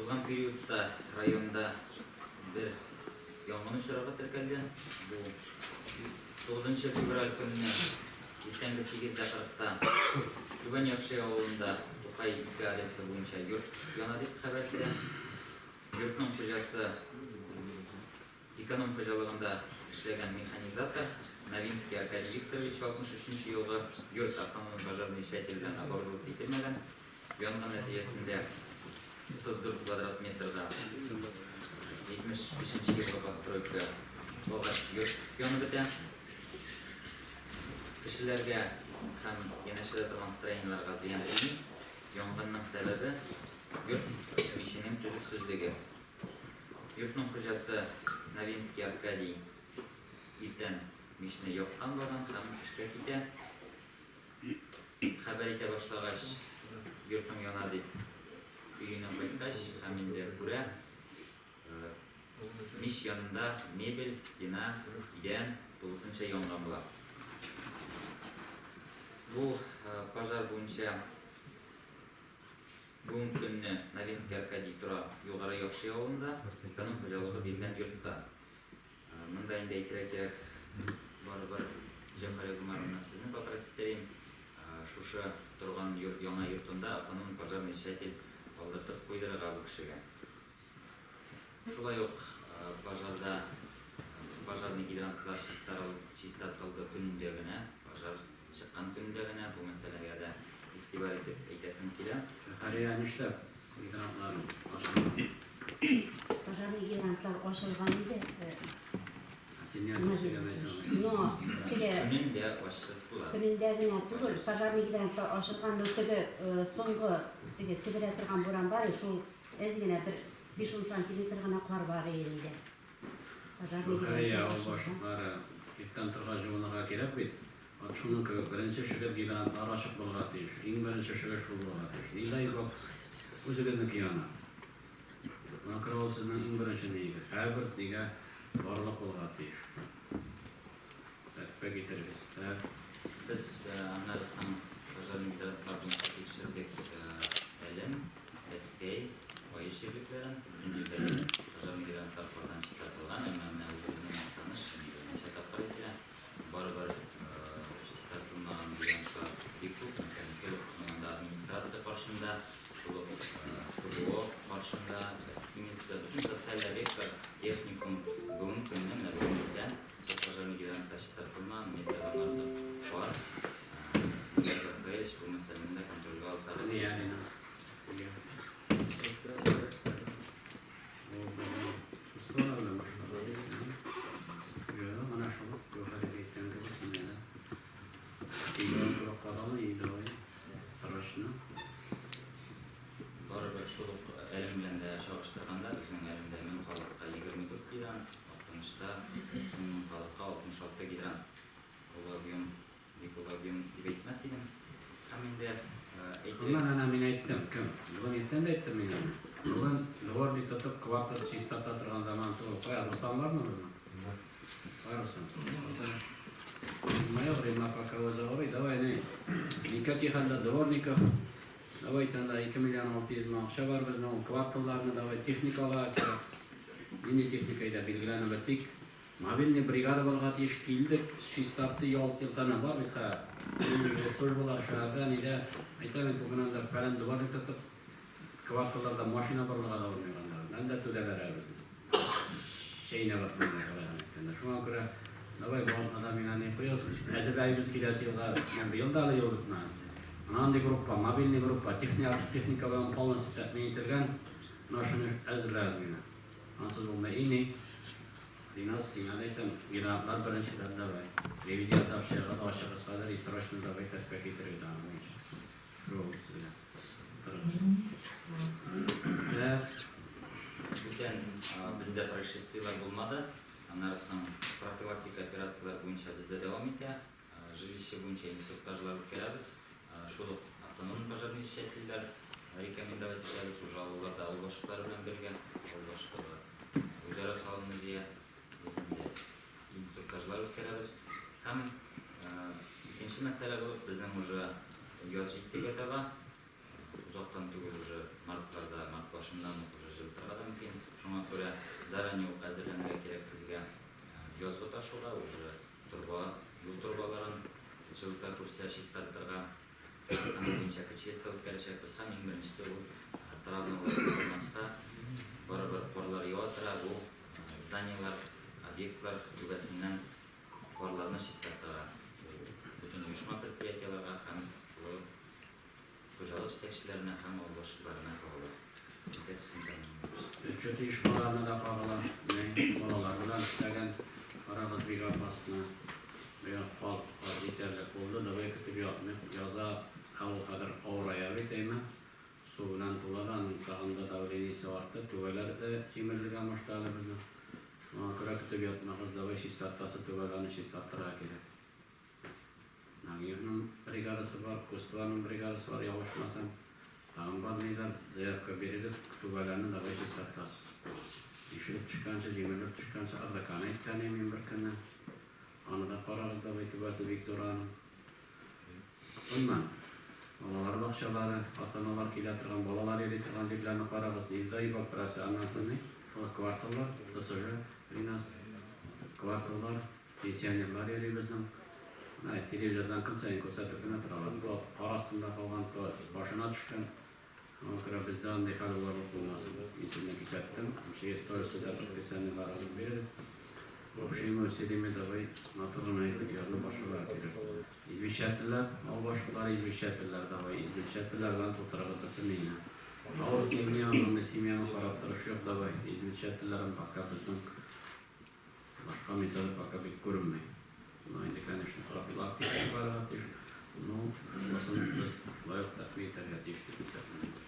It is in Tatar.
Узган периодта районда бер янгын очрагы теркәлде. Бу 9 февраль көнне иртәнге 8:40-та Түбән Яхшый авылында Тукай 2 адресы буенча йорт яна дип хәбәр килә. Йортның хуҗасы Эконом хуҗалыгында эшләгән механизатор Новинский Аркадий Викторович 63 нче елгы йорт автономный пожарный щатель белән оборудоваться ителмәгән. Янгын нәтиҗәсендә 34 квадрат метрда 75 нче елгы постройка агач йорт янып бетә. Кешеләргә һәм янәшәдә торган строениеләргә зыян тими. Янгынның сәбәбе, йорт миченең төзексезлеге. Йортның хуҗасы Новинский Аркадий иртән мичне яккан барган һәм эшкә китә. Хәбәр итә башлагач, йортың яна дип, өенә кайткач һәм инде күрә, мич янында мебель, стена, идән тулысынча янган була. Бу пожар буенча Бүгенге көнне Новинский Аркадий тора Югары Яхшый авылында, эконом хуҗалыгы биргән йортта. Монда инде әйтергә кирәк, барыбер Җәүһәрия Гомәровна, сезне попросить итәем, шушы торган йорт, яңа йортында автономный пожарный щатель алдыртып куйдырырга бу кешегә. Шулай ук пожарда пожарный гидрантлар чистартылды көнендә генә, пожар Чыккан көндә генә бу мәсьәләгә дә игътибар итеп әйтәсем килә. Хәрия, нишләп гидрантлар ачылмаган? Пожарный гидрантлар ачылган иде. Ә син нигә дөрес сөйләмәйсең? Но теге Көнендә ачып була. Көнендә генә түгел, пожарный гидрантлар ачылган, но теге соңгы теге себерә торган буран бар, шул әз генә бер биш-ун сантиметр гына кар бар иде инде. Гәүһәрия, авыл башлыклары, иртән торгач җуынырга кирәк бит. Вот шуның кебек, беренче эшегез гидрантлар ачык булырга тиеш. Иң беренче эшегез шул булырга тиеш. Не дай бог, үзегезнеке яна. Шуңа күрә ул сезнең иң беренче ниегез. Һәрбер нигә барлык булырга тиеш. Тәртипкә китерегез. Так. Без аннары соң пожарный гидрантлар буенча тикшердек Әлем, Әскәй, Аеш җирлекләрен. Бөтен җирдә дә пожарный гидрантлар кардан чистартылган, әмма менә үзебезнең Актаныш инде ничә тапкыр әйтелә, барыбер чистартылмаган гидрантлар бик күп. Мәсәлән, шул ук монда администрация каршында, шул ук ФГО каршында, гостиница, бөтен социаль объектлар, техникум бүгенге көнне, менә бүген иртән Бу пожарный гидрантлар чистартылмаган, метрдан артык кар. Илдар Рафаэльевич, бу мәсьәләне дә контрольгә алсагыз иде. Барыбер шул ук Әлем белән дә чагыштырганда, безнең Әлемдә 1000 халыкка 24 гидрант, Актанышта 10 мең халыкка 66 гидрант. Олы объем, бик олы объем дип әйтмәс идем. Һәм инде әйтелә. Гомумән, әнә мин әйттем, кем? Бүген иртән дә әйттем мин аны. Бүген дворник тотып квартал чистарта торган заман түгел. Кая, Руслан бармы безнең? Бар. Бар Руслан. Руслан. Мое время пока вы заговорите, давай, не. Никаких анда дворников. Давайте анда 2 миллион 600 мең акча бар безнең, ул кварталларны давай техника алырга кирәк. Нинди техника иде, билгеләнеп бетик. Мобильный бригада булырга тиеш, килдек, чистартты, ялт йолтана бар бит хәзер. Госслужбалар шәһәрдә, нидә, әйтәм бит, бүген анда фәлән дворник тотып, кварталларда машина борылырга да булмый анда. Әллә түзәләр әле безне. Чәйнәп атмыйлар, алай гына әйткәндә. Шуңа күрә, давай бу атнада миңа ни куегыз, әзерләйбез киләсе елга. Менә быел да әле ел бетмәгән. Менә андый группа, мобильный группа, техника белән полностью тәэмин ителгән. Менә шуны әзерләгез миңа. Ансыз булмый. И ни, Риназ, сиңа да әйтәм, грантлар беренчедән давай. Ревизия ясап чыгыгыз, ачыгыз хәзер и срочно давай тәртипкә китерегез аны буенча. Шул сезгә. Так. Бүтән бездә происшествиеләр булмады. Аннары соң профилактика операцияләр буенча бездә дәвам итә. Жилище буенча инструктажлар үткәрәбез. Шул ук автономный пожарный тщательләр рекомендовать итәбез. Уже авылларда авыл башлыклары белән бергә. Авыл башлыгы үзара салымны җыя. Без инде инструктажлар үткәрәбез. Һәм икенче мәсьәлә булып, безнең уже яз җиттегә таба, озактан түгел уже мартларда, март башыннан ук уже җылы Шуңа күрә заранее ук әзерләнергә кирәк безгә язгы ташуга, уже торба, юл торбаларын җылыта күрсә чистартырга. Аның буенча КЧС та үткәрәчәкбез һәм иң беренчесе ул травмалар булмаска, барыбер карлар ява тора, бу зданиелар, объектлар түбәсеннән карларны чистартырга. Бөтен оешма предприятиеләргә һәм шулай ук хуҗалык җитәкчеләренә һәм авыл башлыкларына кагыла. Җитә сүзен тәмамлыйбыз. Бюджет оешмаларына да кагыла. Менә балалар белән эшләгән карагыз бик опасно. Быел кар кар җитәрлек булды, давай көтеп ятмыйк. Яза, ә ул хәзер авырая бит, әйме. Су белән тула да, аның тагын да давлениесе артты, түбәләр дә җимерелгән башлады безнең. Шуңа күрә көтеп ятмагыз, давай чистартасы түбәләрне чистартырга кирәк. Нагиевның бригадасы бар, Кустованың бригадасы бар, ялгышмасам. Тагын бар ниләр, заявка бирегез, түбәләрне давай чистартасыз. Ишелеп төшкәнче, җимерелеп төшкәнче, РДКны әйткән идем мин бер көнне. Аны да карагыз давай, түбәсе бик зур аның. Гомумән, балалар бакчалары, ата-аналар килә торган, балалар йөри торган җирләрне карагыз. Нидә эвакуация, аннан соң ни? Шул кварталлар, ТСЖ, Ринас, кварталлар. Пенсионерлар йөри безнең. Менә телевизордан көн саен күрсәтеп кенә торалар. То кар астында калган, то башына төшкән. Шуңа күрә бездә андый хәл булырлык булмасын. Мин сезне кисәттем. Через сторис да предписаниеләрегезне бирегез. Общий усилиями давай матур гына итеп язып башларга кирәк. Извещательләр, авыл башлыклары извещательләр давай, извещательләр белән тутырыгыз бөтен өйне. Авыл семья, мондый семьяны карап торыш юк, давай, извещательләрен пока безнең Башка методы пока бик күренми. Ну, инде, конечно, профилактика барырга тиеш. Ну, бусын без шулай ук тәэмин итәргә тиеш дип исәплим.